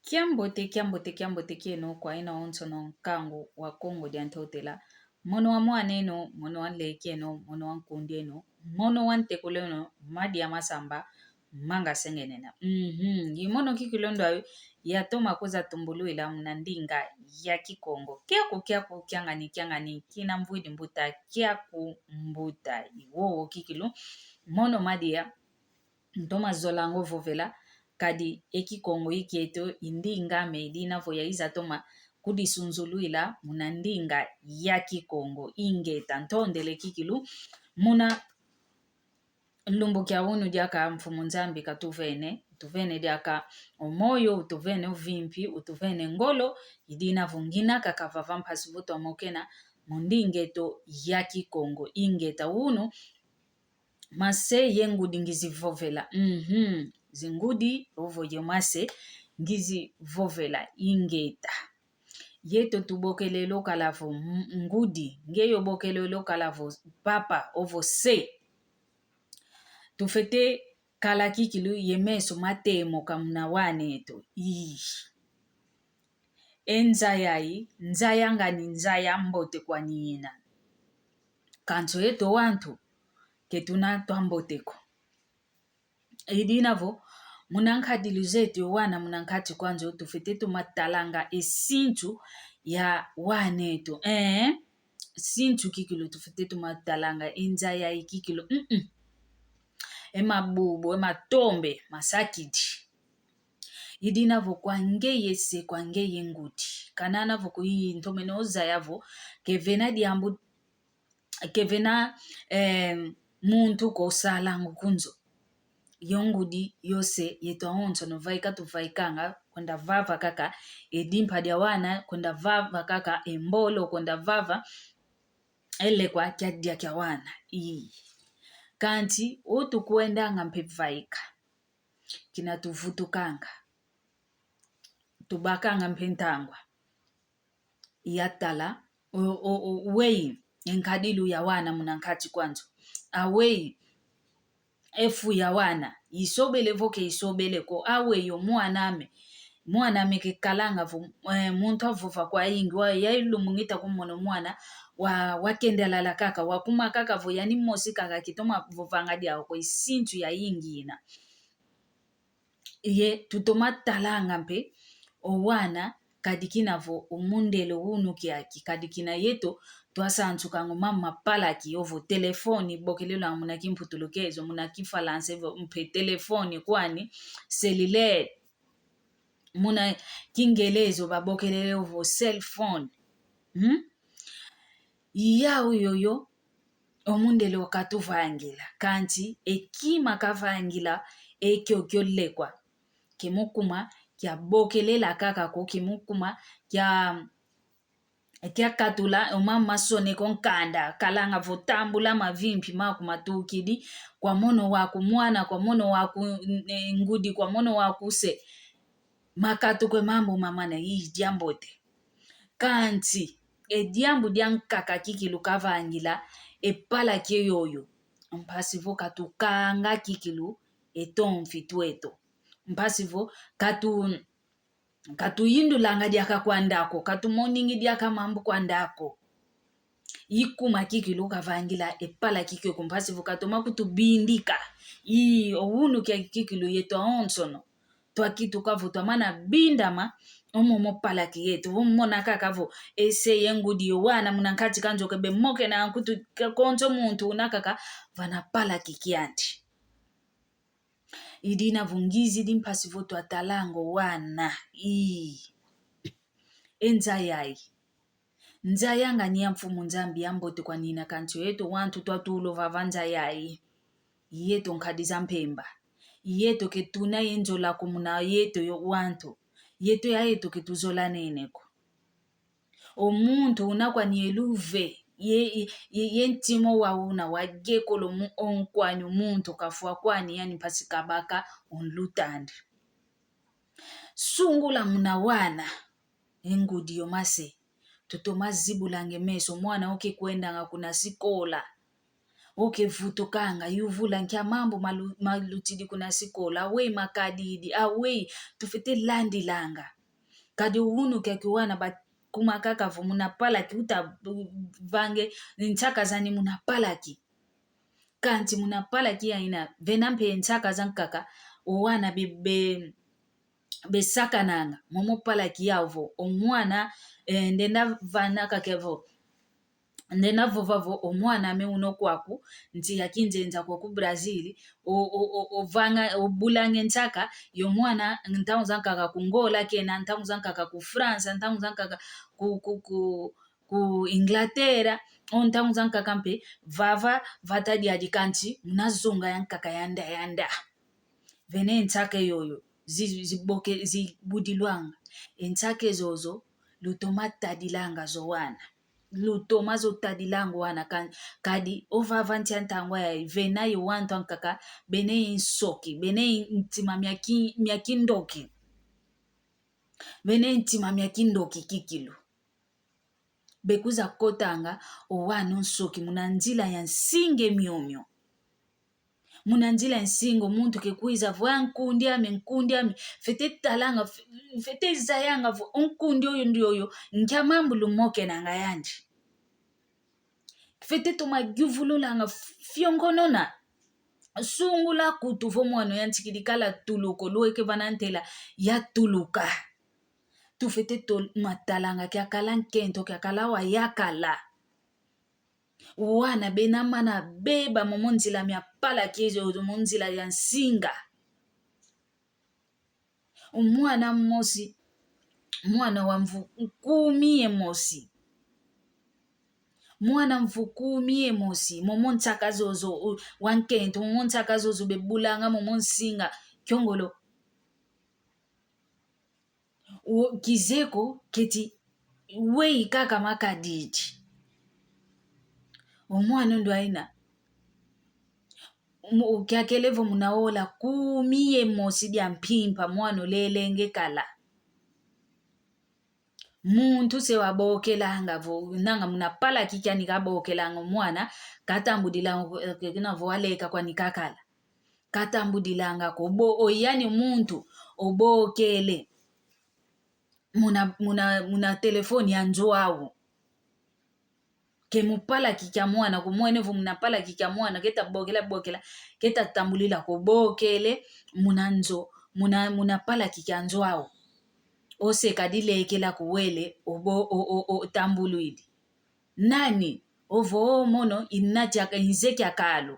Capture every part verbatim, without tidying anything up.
Kiambote, kiambote, kiambote kieno kwa yeno onsono nkangu wa Kongo dia Ntotela. Mono wa mwan'eno, mono wa nlek'eno, mono wa nkund'eno, mono wa ntekul'eno, madia masamba, manga sengenena. Mhm. I mono kikilu ndo ayo yatoma kwiza tumbulwila muna ndinga ya Kikongo. Kiaku, kiaku, kiangani, kiangani, kina mvwidi mbuta, kiaku mbuta. I wowo kikilu. Mono madia ntoma zola ngo vovela, kadi e Kikongo i kieto i ndinga ame i dina vo yaiza toma kudisunzulwila muna ndinga ya Kikongo. Ingeta, ntondele kikilu. Muna lumbu kia unu diaka Mfumu Nzambi katuvene, utuvene diaka o moyo, utuvene uvimpi, utuvene ngolo, i dina vo ngina kaka vava mpasi vo twamokena mu ndinga eto ya Kikongo. Ingeta, unu mase ye ngudi ngizi vovela. Mhm. Zingudi ovo ye mase ngizi vovela. Ingeta. Yeto tubokelele o kala vo m-, ngudi, ngeye obokelele o kala vo papa, ovo se. Tufwete kala kikilu ye meso matemoka muna wan'eto. Ii. E nza yai, nza yangani, nza ya mbote kwani ina. Kansi eto wantu, ke tuna twa mbote ko. I dina vo, muna nkadilu zeto yo wana muna nkati kwa nzo tufwete toma talanga e sintu ya wan'eto. Ee, sintu kikilu tufwete toma talanga e nza yai kikilu. Mm-mm. E mabubu, e matombe, masakidi. I dina vo kwa ngeye se, kwa ngeye ngudi. Kanana vo kuyi ntomene ozaya vo, ke vena diambu, ke vena, eh, muntu ko salangu ku nzo. Yo ngudi, yo se, yeto awonsono vaika tuvaikanga, kwenda vava kaka e dimpa dia wana, kwenda vava kaka e mbolo, kwenda vava e lekwa kiadia kia wana. Ii. Kansi, o tukwendanga mpe vaika. Kina tuvutukanga. Tubakanga mpe ntangwa ya tala, o, o, o, weyi, e nkadilu ya wana muna nkati kwa nzo. Aweyi, e fu ya wana, isobele vo ke isobele ko, aweyi o mwan'ame. Mwan'ame ke kalanga vo, eh, muntu avova kwayingi, wa, yayi lumbu ngita kumona o mwana, wa, wakendalala kaka, wakuma kaka vo yani mosi kaka kitoma vovanga diau ko, i sintu yayingi ina. Ye tutoma talanga mpe o wana, kadi kina vo o mundele unu kiaki, kadi kina yeto twasansukanga o mama palaki, ovo telefoni, bokelelwanga muna kimputulukezo, muna kifalansa evo mpe telefoni kwani, cellulaire, muna kingelezo babokelele ovo cell phone. Hmm? Yau yoyo, o mundele o katuvangila, kansi e kima kavangila e kiokio lekwa. Ke mu kuma kia bokelela kaka ko, ke mu kuma kia, kia katula o mama masoneka o nkanda, kalanga vo tambula mavimpi maku matukidi, kwa mono waku mwana, kwa mono waku, eh, ngudi, kwa mono waku se. Makatuka e mambu mamana, i diambote. Kansi, e diambu diankaka kikilu kavangila e palaki yoyo. Mpasi vo katukanga kikilu e tomfi tweto. Mpasi vo katu, katuyindulanga diaka kwanda ko, katumoningi diaka mambu kwanda ko. I kuma kikilu kavangila e palaki kiokio, mpasi vo katoma kutubindika. Ii, o unu kia kikilu yeto awonsono twakituka vo twamana bindama, o momo palaki yeto, vo mona kaka vo e se ye ngudi, o wana muna nkati kwa nzo ke bemokena nkutu, ke konso muntu una kaka vana palaki kiandi. I dina vo ngizidi mpasi vo twatalanga o wana. Ii. E nza yai. Nza yangani ya Mfumu Nzambi yambote kwani ina, kansi yeto wantu twatula o vava nza yai. Yeto nkadi za mpemba. Yeto ke tuna ye nzola ko muna yeto yo wantu. Yeto ya yeto ke tuzolanene ko. O muntu una kwani ye luve, ye, ye, ye ntima wa una wa gekolo mu, o nkwani o muntu kafwa kwani yani mpasi kabaka o nlut'andi. Sungula muna wana, e ngudi yo mase. Tutoma zibulanga e meso, mwana oke kwendanga kuna sikola. Oke vutukanga, yuvula nkia mambu malu-, malutidi kuna sikola, aweyi makadidi, aweyi tufwete landilanga. Kadi unu kiaki wana bakuma kaka vo muna palaki, uta vange nsaka zani muna palaki. Kansi muna palaki yaina, vena mpe nsaka zankaka, o wana be, be, besakananga, momo palaki yau vo, o mwana, eh, ndenda vana kaka vo, ndenda vova vo, o mwana ame uno kwaku, nsi ya kinzenza kwaku Brazil, o, o, o, o vanga, o bulange nsaka, yo mwana, ntangu zankaka ku Ngola kena, ntangu zankaka ku França, ntangu zankaka ku, ku, ku, ku Inglaterra, o ntangu zankaka mpe, vava, vata diadi kansi, muna zunga yankaka yanda yanda. Vene nsaka yoyo, zi, ziboke, zibudilwanga. E nsaka zozo, lutoma tadilanga zo wana. Lutoma zo tadilanga wana kan-, kadi, o vava nsi a ntangwa yayi, vena ye wantu ankaka, bena ye nsoki, bena ye ntima mia ki-, mia kindoki. Bena ye ntima mia kindoki kikilu. Bekwiza kotanga o wana o nsoki muna nzila ya nsinga e miomio. Muna nzila ya nsinga o muntu ke kwiza vo: "Ah, nkundi ame, nkundi ame." Fwete talanga, f-, fwete zayanga vo o nkundi oyo ndioyo, nkia mambu lumokenanga yandi. Fwete toma yuvululanga f-, fiongonona. Sungula kutu vo mwana yantikidi kala tuluka, lweke vana ntela ya tuluka. Tufwete toma talanga kiakala nkento, kiakala wa yakala. Wana bena mana beba momo nzila mia palaki, momo nzila ya nsinga. Mwana mosi, mwana wa mvu kumi ye mosi. Mwana mvu kumi ye mosi, momo nsaka zozo, u-, wa nkento, momo nsaka zozo bebulanga, momo nsinga, kiongolo. Wo, kizeko keti weyi kaka makadidi. O mwana ndwaina. Mu-, kiakele vo muna ola kumi ye mosi dia mpimpa mwana olelenge kala. Muntu se wabokelanga vo, nanga muna palaki kiani kabokelanga mwana, katambudilanga, eh, kina vo waleka kwani kakala. Katambudilanga ko bo, o yani muntu obokele muna, muna, muna telefoni ya nzo au. Ke mu palaki kia mwana, kumwene vo muna palaki kia mwana, keta bokela, bokela, keta tambulila ko, bokele muna nzo, muna, muna palaki kia nzo au. Ose kadilekela kuwele, obo, o, o, o, tambulwidi. Nani? Ovo o mono, ina kia, inze kia kalu.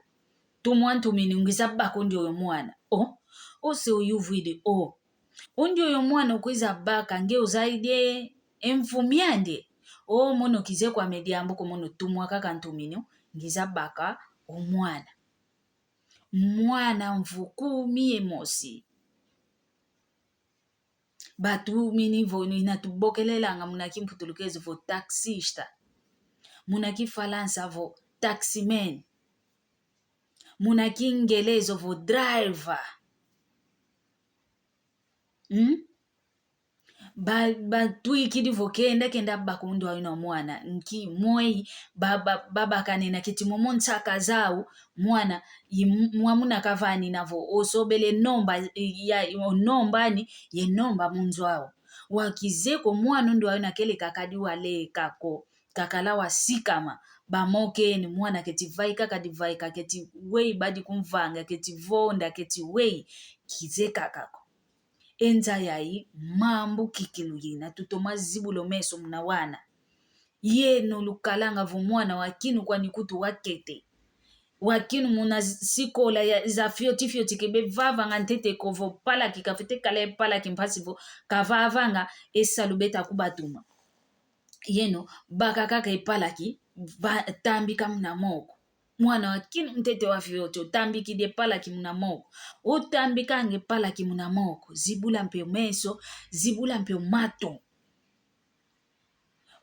Tumwa ntumini ngiza baka o ndioyo mwana. O, ose oyuvwidi, o. O ndioyo mwana okwiza baka, nge ozaidi e mvu miandi. O mono kizeko ame diambu ko, mono tumwa kaka ntumini, ngiza baka o mwana. Mwana mvu kumi ye mosi. Batumini vo, ina tubokelelanga muna kimputulukezo vo taxista. Muna kifalansa vo taximan. Muna kingelezo vo driver. Hmm? Ba, batwikidi vo kenda, kenda baka o ndioyo mwana. Nki mweyi, ba, ba, babakanena keti momo nsaka zau, mwana, i, mwa muna kavanina vo, osobele nomba, ya, o nomba ani, ye nomba mu nzo au. Wa kizeko mwana o ndioyo kele kakadi waleka ko. Kakala wasikama, bamokene, mwana keti vaika, kadi vaika, keti weyi badi kumvanga, keti vonda, keti weyi, kize kaka ko. E nza yayi, mambu kikilu yina, tutoma zibula o meso muna wana. Yeno lukalanga vo mwana wa kinu kwani kutu wakete. Wa kinu muna zi-, sikola ya, za fioti fioti ke bevavanga ntete ko vo palaki, kafwete kala e palaki mpasi vo kavavanga e salu beta kubatuma. Yeno, baka kaka e palaki, va-, tambika muna moko. Mwana wa kinu ntete wa fioti, otambikidi e palaki muna moko. Otambikanga e palaki muna moko. Zibula mpe o meso, zibula mpe o mato.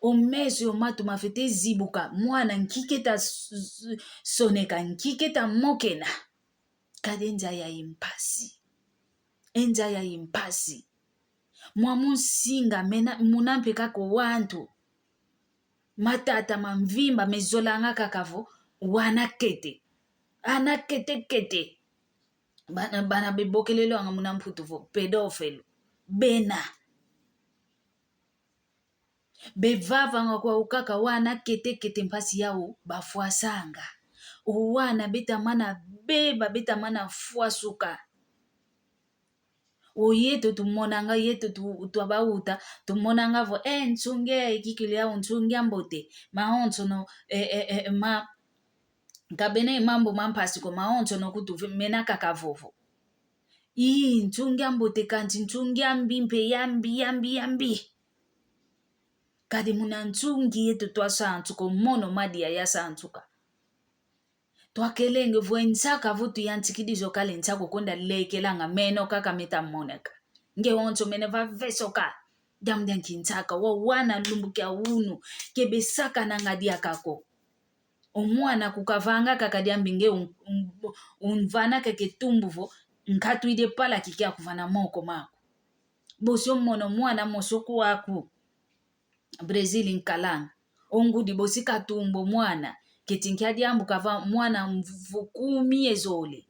O meso ye o mato mafwete zibuka. Mwana nki keta s-, s-, soneka, nki keta mokena. Kadi e nza yayi mpasi. E nza yayi mpasi. Mwa mu nsinga mena, muna mpe kaka o wantu. Matata ma mvimba mezolanga kaka vo wana kete. Ana kete kete. Bana, bana bebokelelwanga muna Mputu vo pedófilo. Bena. Bevavanga kwau kaka wana kete-kete mpasi yau bafwasanga. O wana beta mana beba, beta mana fwasuka. O yeto tumonanga, yeto tu-, twabauta, tumonanga vo, eh, nsungi, eh, kikilu yau nsungi a mbote. Mawonsono, eh, eh, eh, ma, ka bena ye mambu ma mpasi ko, mawonsono kutu mena kaka vovo. Ii, nsungi a mbote kansi nsungi a mbi mpe, ya mbi, ya mbi, ya mbi. Kadi muna nsungi yeto twasansuka, o mono madia yasansuka. Twakelenge vo e nsaka vo tuyantikidi zo kala e nsaka, okwenda lekelanga meno kaka meta moneka. Nge wonso mene va vesoka. Diambu dia nkinsaka, wa wana lumbu kia unu, ke besakananga diaka ko. O mwana kukavanga kaka diambi nge un-, un-, unvana kaka e tumbu vo, nkatwidi e palaki kiaku vana moko maku. Bosi omono mwana mosi kwaku Brazil nkalanga. O ngudi bosi katumba o mwana, keti nkia diambu kava mwana mvu kumi ye zole.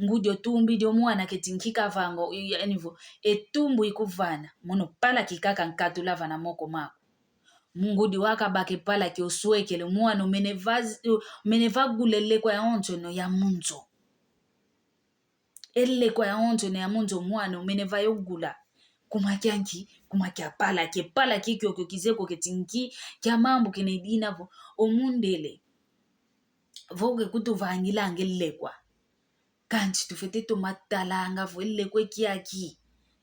Ngudi otumbidi o mwana keti nki kavanga, yani vo, e tumbu ikuvana, mono palaki kaka nkatula vana moko maku. Ngudi wakabaka e palaki oswekele, mwana omene va-, omene vagula e lekwa yawonsono ya mu nzo. E lekwa yawonsono ya mu nzo mwana omene va yo gula. Kuma kia nki? Kuma kia palaki. E palaki kiokio kizeye ko keti nki kia mambu kina edina vo, o mundele vo ke kutuvangilanga e lekwa. Kansi tufwete toma talanga vo e lekwa kiaki.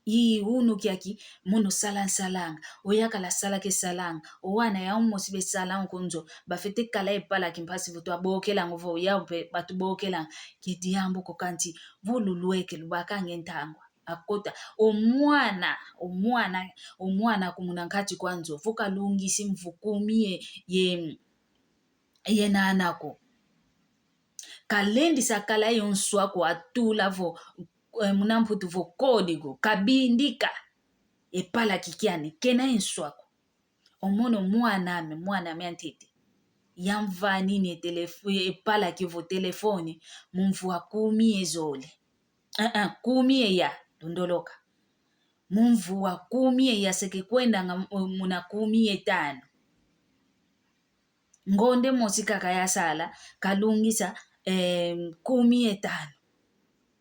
Ii, unu kiaki, mono sala nsalanga, oyakala sala ke salanga, o wana yau mosi besalanga ku nzo, bafwete kala e palaki mpasi vo twabokelanga vo yau mpe batubokelanga, ke diambu ko kansi, vo lulweke lubakanga e ntangwa, akota, o mwana, o mwana, o mwana kumuna nkati kwa nzo, vo kalungisi mvu kumi ye, ye, ye nana ko. Kalendi sa kala ye nswa ko atula vo, eh, muna Mputu vo código, kabindika. E palaki kiani, kena ye nswa ko. Omono mwan'ame, mwan'ame antete. Yamvanini e telef-, e palaki vo telefone, mu mvu wa kumi ye zole. Ah, ah, kumi ye ya, londoloka. Mu mvu wa kumi ye ya se ke kwendanga mu-, muna kumi ye tanu. Ngonde mosi kaka yasala, kalungisa, eh, kumi ye tanu.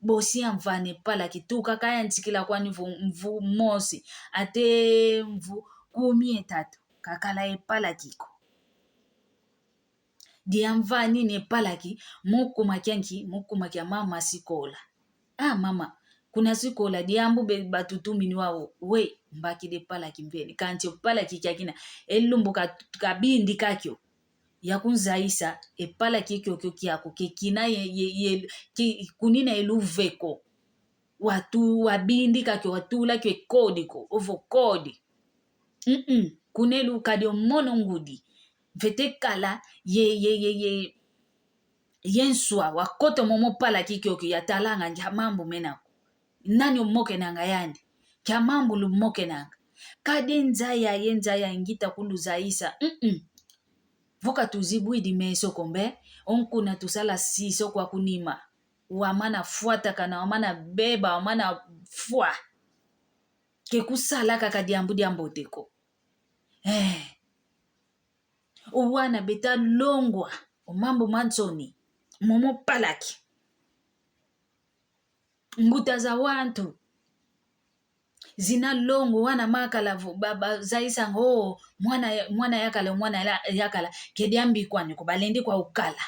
Bosi yamvana e palaki, tuka kayantikila kwani vo mvu mosi, ate mvu kumi ye tatu, kakala e palaki ko. Diamvanini e palaki, mu kuma kia nki, mu kuma kia mama sikola. Ah, mama, kuna sikola, diambu be-, batutumini wau, we, mbakidi e palaki mveni. Kansi o palaki kiakina, e lumbu ka-, kabindika kio. Yakunzayisa, e palaki kiokio kiaku, ke kina ye, ye, ye, ke kunina ye luve ko. Watu-, wabindika kio, watula kio e código, ovo code. Mm-mm. Kuna e lu kadi omono ngudi. Mfwete kala ye, ye, ye, ye, ye nswa, wakota momo palaki kiokio yatalanga nkia mambu mena ko. Nani omokenanga yandi? Nkia mambu lumokenanga? Kadi e nza yayi, e nza yayi ngita kuluzayisa. Mm-mm. Vo katuzibwidi meso ko mbe, o nkuna tusala siso kwa kunima. Wamana fwatakana, wamana beba, wamana fwa. Ke kusala kaka diambu diambote ko. Eh. O wana beta longwa o mambu ma nsoni, momo palaki. Mbuta za wantu zina longwa, wana makala vo-, ba-, bazayisanga, oh, mwana ya-, mwana yakala, mwana ya-, yakala, ke diambi kwani ko, balendi kwau kala.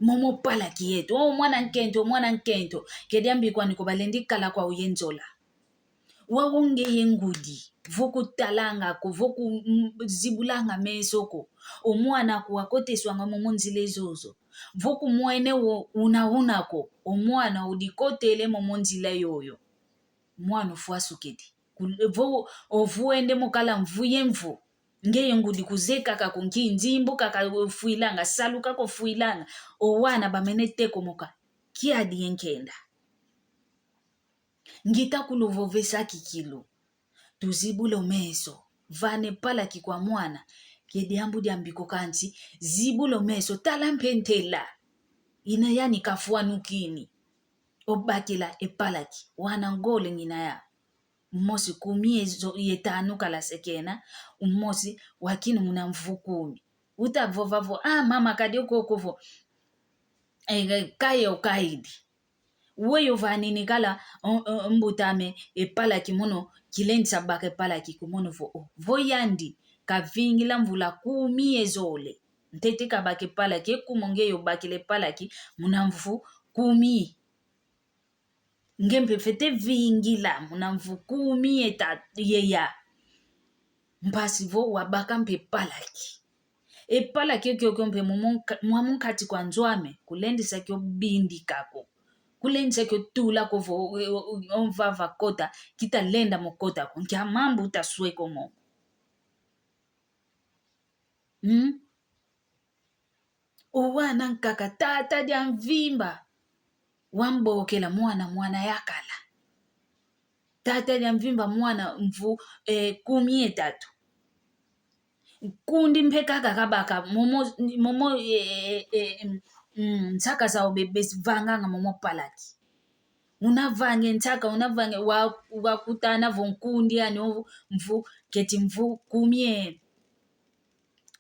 Momo palaki yeto, oh, mwana nkento, mwana nkento, ke diambi kwani ko, balendi kala kwau ye nzola. Wau ngeye ngudi, vo kutalanga ko, vo ku-, m-, zibulanga meso ko. O mwana aku wakoteswanga momo nzila ezozo. Vo kumwene wo una una ko, o mwana udikotele momo nzila yoyo. Mwana ofwasukidi. Ku-, vo, ovu wende mo kala mvu ye mvu. Ngeye ngudi kuzeye kaka ko nki, nzimbu kaka ofwilanga, salu kaka ofwilanga. O wana bamene tekomoka. Kiadi ye nkenda. Ngita kuluvovesa kikilu. Tuzibula o meso. Vana e palaki kwa mwana. Ke diambu diambi ko kansi. Zibula o meso. Tala mpe ntela. Ina yani kafwanukini. Obakila e palaki. Wana ngole ngina ya. Umosi kumi ye zo-, ye tanu kala se kena, umosi wakinu muna mvu kumi. Utavova vo, ah, mama, kadi okoko vo, eh, kaye okaidi. Weyi ovanini kala, o, o, mbuta ame, e palaki mono, kilendisa baka e palaki ku mono vo, o, vo yandi kavingila mvula kumi ye zole. Ntete kabaka e palaki, e kumo ngeye obakila e palaki muna mvu kumi. Nge mpe fwete vingila muna mvu kumi ye ta-, ye ya. Mpasi vo wabaka mpe palaki. E palaki kiokio mpe momo nka-, mwamu nkati kwa nzo ame, kulendisa kio bindika ko. Kulendisa kio tula ko vo, o, o, o, o mvava kota, kita lenda mo kota ko. Nkia mambu utaswe ko momo. Hmm? O wana nkaka, tata dia mvimba wambokela mwana, mwana yakala. Tata dia mvimba mwana mvu, eh, kumi ye tatu. Nkundi mpe kaka kabaka, momo, momo, eh, eh, eh, mm, mm, nsaka zau bebe zivanganga momo palaki. Unavange nsaka, unavange wa-, wakutana vo nkundi yani o mvu, keti mvu kumi ye,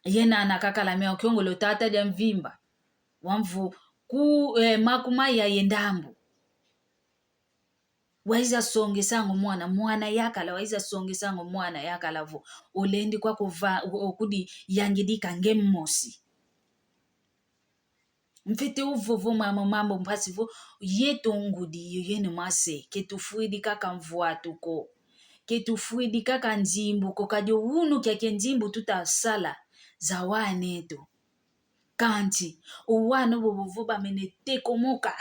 ye nana kakala mia kiongolo tata dia mvimba. Wa mvu ku, eh, makumaya ye ndambu. Waiza songesango mwana, mwana yakala, waiza songesango mwana yakala vo, olendi kwa kuva, o-, okudi yangidika nge mosi. Mfwete uvovo mama mambu mpasi vo, yeto ngudi yo yeno mase, ketufwidi kaka mvwatu ko. Ketufwidi kaka nzimbu ko, kadi unu kiaki nzimbu tutasala za waneto. Kansi, o wana bobo vo bamene tekomoka.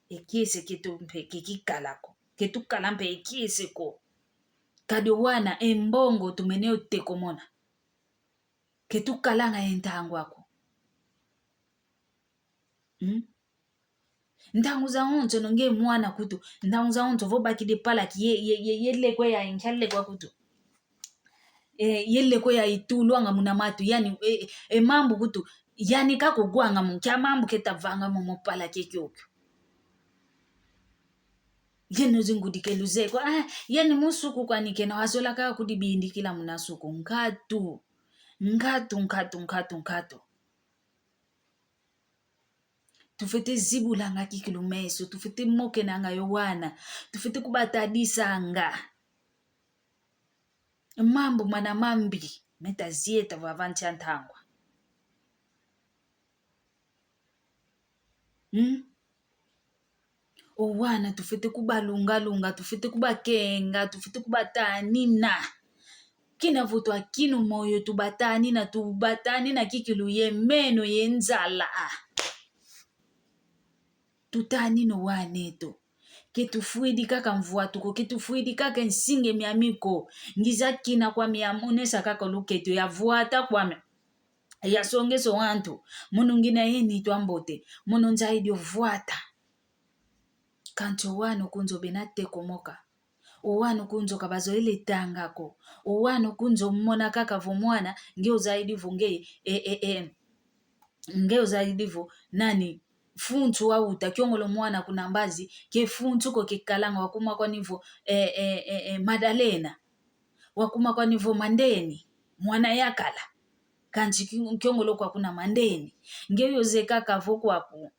E kiese keto mpe kekikala ko. Ketukala mpe e kiese ko. Kadi o wana e mbongo tumene otekomona. Ketukalanga e ntangwa ko. Hmm? Ntangu zawonso no nge mwana kutu, ntangu zawonso vo bakidi palaki ye, ye, ye, ye lekwa ya nkia lekwa kutu. Eh, ye lekwa ya itulwanga muna matu, yani, eh, eh, mambu kutu, yani kakugwanga mu, kia mambu ketavanga momo palaki kiokio. Yeno zingudi ke luzeye ko, ah, yani mu suku kwani kena wazola kaka kudibindikila muna suku, nkatu, nkatu, nkatu, nkatu, nkatu. Tufwete zibulanga kikilu meso, tufwete mokenanga yo wana, tufwete kubatadisanga. Mambu mana mambi meta zieta vava nsi a ntangwa. Hmm? O wana tufwete kubalunga-lunga, tufwete kubakenga, tufwete kubatanina. Kina vo twakinu moyo tubatanina, tubatanina kikilu ye meno ye nzala. Tutanina o waneto. Ketufwidi kaka mvwatu ko, ketufwidi kaka nsinge miami ko. Ngiza kina kwami yamonesa kaka luketo, yavwata kwami. Yasongesa o wantu, mono ngina ye nitu a mbote, mono nzaidi ovwata. Kansi o wana okunzo bena tekomoka. O wana okunzo kabazoele tanga ko. O wana okunzo mona kaka vo mwana, nge ozaidi vo nge, e, e, e, nge ozaidi vo nani, funtu wauta, kiongolo mwana kuna mbazi, ke funtu ko kekalanga, wakuma kwani vo, e, e, e, e, Madalena. Wakuma kwani vo Mandeni, mwana yakala. Kansi ki-, kiongolo kwa kuna Mandeni. Nge yoze kaka vo kwaku,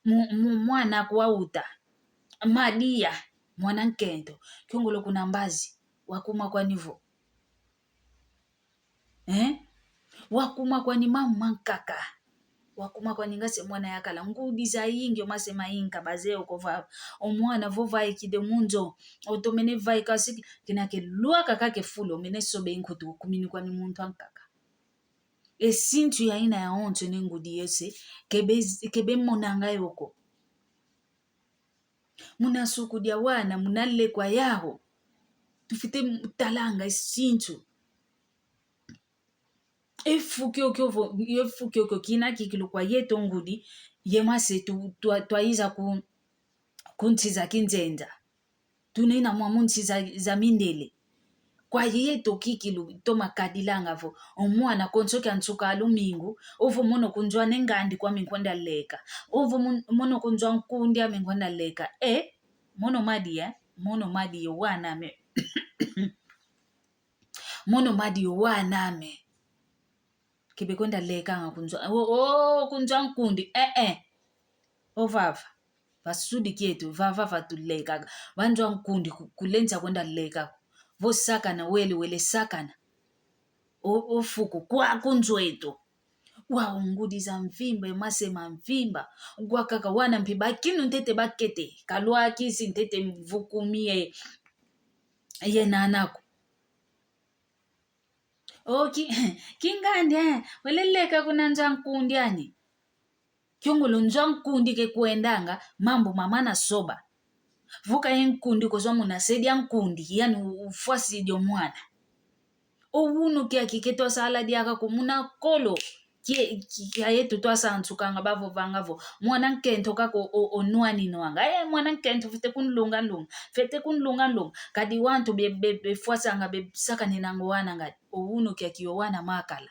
mu-, mu-, mwana kwauta. Madia, mwana nkento. Kiongolo kuna mbazi. Wakuma kwani vo. Eh? Wakuma kwani mama nkaka. Wakuma kwani ngase mwana yakala. Ngudi zayingi, o mase mayingi kabazeyi ko vava. O mwana vo vaikide mu nzo. Otomene vaika siki, kina kelwaka kaka e fulu, omene soba e nkutu, kumini kwani muntu ankaka. E sintu ya ina yawonso ne ngudi yose, kebe, kebe monanga yo ko. Muna suku dia wana, muna lekwa yau. Tufwete talanga e sintu. E fu kiokio vo, e fu kiokio kina kikilu kwa yeto ngudi, ye mase tu, twa, twaiza ku, ku nsi za kinzenza. Tunena mwamu nsi za, za mindele. Kwa yeto kikilu toma kadilanga vo, o mwana konso kia nsuka a lumingu, ovo mono kunzwa ne ngandi kwami nkwenda leka. Ovo mon-, mono kunzwa nkundi ame nkwenda leka. E, mono madi, e, mono madi yo wana ame. Mono madi yo wana ame. Ke bekwenda lekanga ku nzo, o, o, ku nzo a nkundi, eh, eh. O vava. Vasudi kieto, vava vatulekaka. Vanzo a nkundi ku-, kulenza kwenda leka. Vo sakana, wele, wele sakana. O, o fuku, kwa ku nzo eto. Wa ngudi za mvimba, e mase ma mvimba. Kwa kaka wana mpi bakinu ntete bakete. Kalwakisi ntete mvukumi ye, ye nana ko. O ki-, kingandi, eh, wele leka kuna nzo a nkundi ani. Kiongolo nzo a nkundi ke kwendanga, mambu mamana soba. Vuka ye nkundi kozwa muna se dia nkundi, yani u-, ufwasidi o mwana. O wunu kiaki ke twasala diaka ko muna kolo. Kie-, ki-, kia yetu twasansukanga bavovanga vo, mwana nkento kaka o-, o-, onwani nwanga. Eh, mwana nkento fwete kunlunga nlunga, fwete kunlunga nlunga. Kadi wantu be-, be-, befwasanga, besakanenanga o wana ngadi. O wunu kiaki yo wana makala.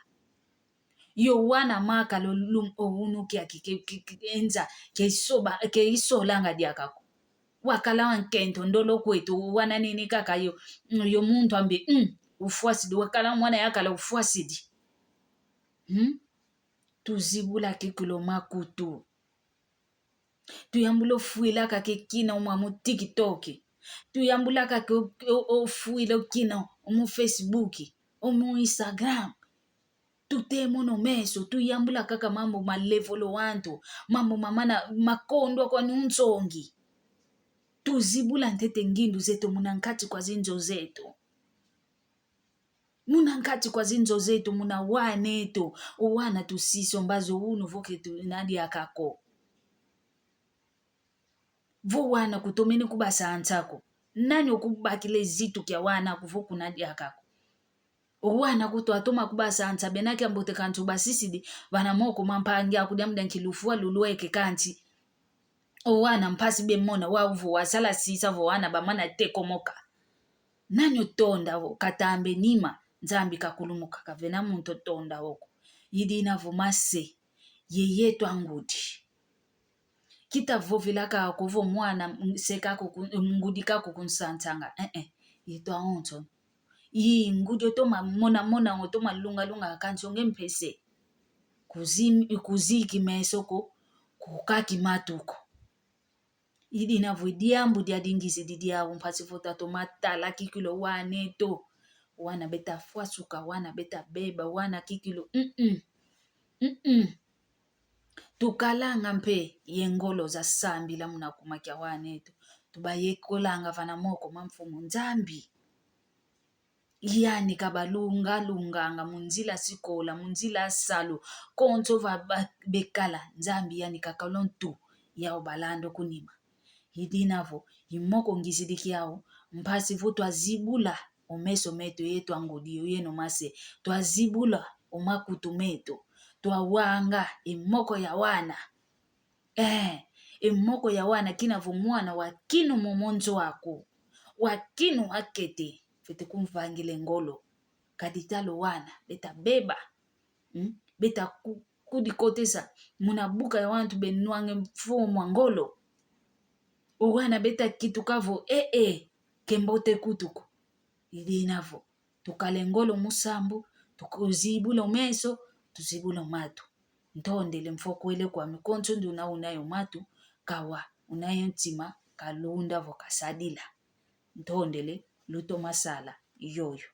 Yo wana makala o lum-, o wunu kiaki ke, ke, ke, enza, ke isoba, ke isolanga diaka ko. Wakala wa nkento ndolo kweto, wananene kaka yo, yo muntu ambe, mm, ufwasidi, wakala mwana yakala ufwasidi. Hmm? Tuzibula kikilu makutu. Tuyambula ofwila kaka kina o mwa mu TikTok. Tuyambula kaka o-, o-, ofwila kina o mu Facebook, o mu Instagram. Tutemo no meso, tuyambula kaka mambu malevolo wantu, mambu mamana makondwa kwani unsongi. Tuzibula ntete ngindu zeto muna nkati kwa zinzo zeto. Muna nkati kwa zinzo zeto, muna wana eto, o wana tusisa o mbazi o wunu vo ke tuna diaka ko. Vo wana kutomene kubasansa ko. Nani okubakila e zitu kia wana ko vo kuna diaka ko. O wana kutwa toma kubasansa bena kiambote kansi ubasisidi, vana moko ma mpangi aku diambu dia nki lufwa lulweke kansi. O wana mpasi bemona, wau vo wasala sisa vo wana bamana tekomoka. Nani otonda vo katambe nima, Nzambi kakulumuka, kavena muntu otonda vo ko. Idina vo mase, ye yeto angudi. Kita vovila kako vo mwana, mm, se kako ku-, mm, ngudi kako kunsansanga. Eh, eh. Yeto awonso. I ngudi otoma mona mona, otoma lunga lunga, kansi o nge mpese. Kuzi-, kuziki meso ko, kukaki matu ko. Idina vo diambu dia dingizidi diau mpasi vo tatoma tala kikilu wana eto. Wana beta fwasuka, wana beta beba, wana kikilu. Mm-mm. Mm-mm. Tukalanga mpe ye ngolo za sambila muna kuma kia wana eto. Tubayekolanga vana moko ma Mfumu Nzambi. Yani kabalunga lunganga mu nzila sikola, mu nzila salu, konso va ba-, bekala, Nzambi yani kakala o ntu, yau balanda o kunima. Idina vo, i moko ngizidi kiau, mpasi vo twazibula o meso meto yeto angudi yo yeno mase, twazibula o makutu meto, twawanga e moko ya wana. Eh, e moko ya wana kina vo mwana wakinu momo nzo aku. Wakinu akete, fwete kumvangila e ngolo. Kadi tala o wana, beta beba. Hmm? Beta ku-, kudikotesa muna buka ya wantu benwanga e mfumu mwa ngolo. O wana beta kituka vo, eh, eh, ke mbote kutu ko. Idina vo. Tukala e ngolo mu sambu, tukuzibula o meso, tuzibula o matu. Ntondele mfokwele kwame konso ndi una unayo matu, kawa, unayo ntima, kalunda vo kasadila. Ntondele, lutoma sala, yoyo.